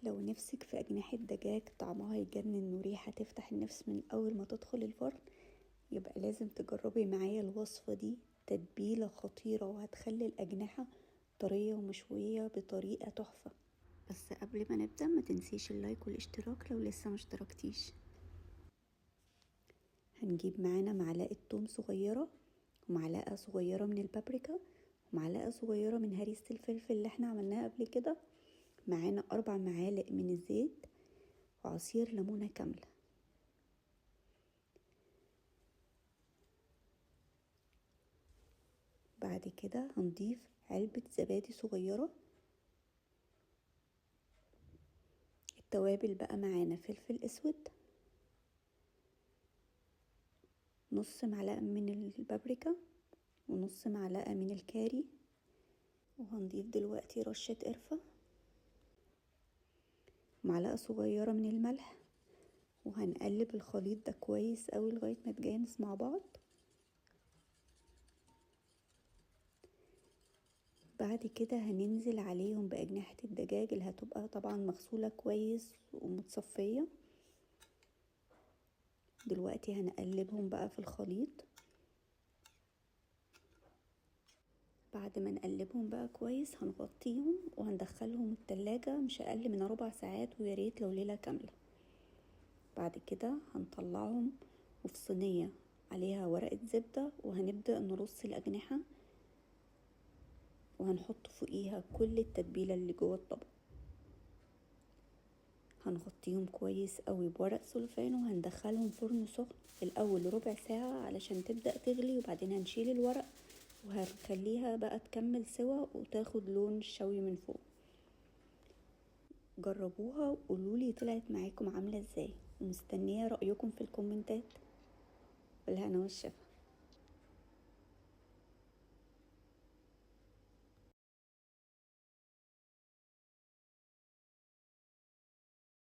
لو نفسك في أجنحة دجاج طعمها يجنن وريحة تفتح النفس من أول ما تدخل الفرن، يبقى لازم تجربي معايا الوصفة دي. تتبيلة خطيرة وهتخلي الأجنحة طرية ومشوية بطريقة تحفة. بس قبل ما نبدأ ما تنسيش ال like والاشتراك لو لسه ما اشتركتيش. هنجيب معانا معلقة توم صغيرة ومعلقة صغيرة من البابريكا ومعلقة صغيرة من هريسة الفلفل اللي احنا عملناها قبل كده، معانا 4 معالق من الزيت وعصير ليمونة كاملة. بعد كده هنضيف علبة زبادي صغيرة. التوابل بقى معانا فلفل اسود، نص معلقة من البابريكا ونص معلقة من الكاري، وهنضيف دلوقتي رشة قرفة، معلقة صغيرة من الملح، وهنقلب الخليط ده كويس قوي لغاية ما يتجانس مع بعض. بعد كده هننزل عليهم بأجنحة الدجاج اللي هتبقى طبعا مغسولة كويس ومتصفية. دلوقتي هنقلبهم بقى في الخليط. بعد ما نقلبهم بقى كويس هنغطيهم وهندخلهم التلاجة مش أقل من 4 ساعات، ويا ريت لو ليلة كاملة. بعد كده هنطلعهم وفي صينية عليها ورقة زبدة، وهنبدأ نرص الأجنحة وهنحط فوقيها كل التتبيلة اللي جوه الطبق. هنغطيهم كويس قوي بورق سلوفان وهندخلهم فرن سخن الأول ربع ساعة علشان تبدأ تغلي، وبعدين هنشيل الورق وهنخليها بقى تكمل سوا وتاخد لون الشوي من فوق. جربوها وقولولي طلعت معاكم عاملة ازاي، ومستنية رأيكم في الكومنتات. بالهنا والشفا.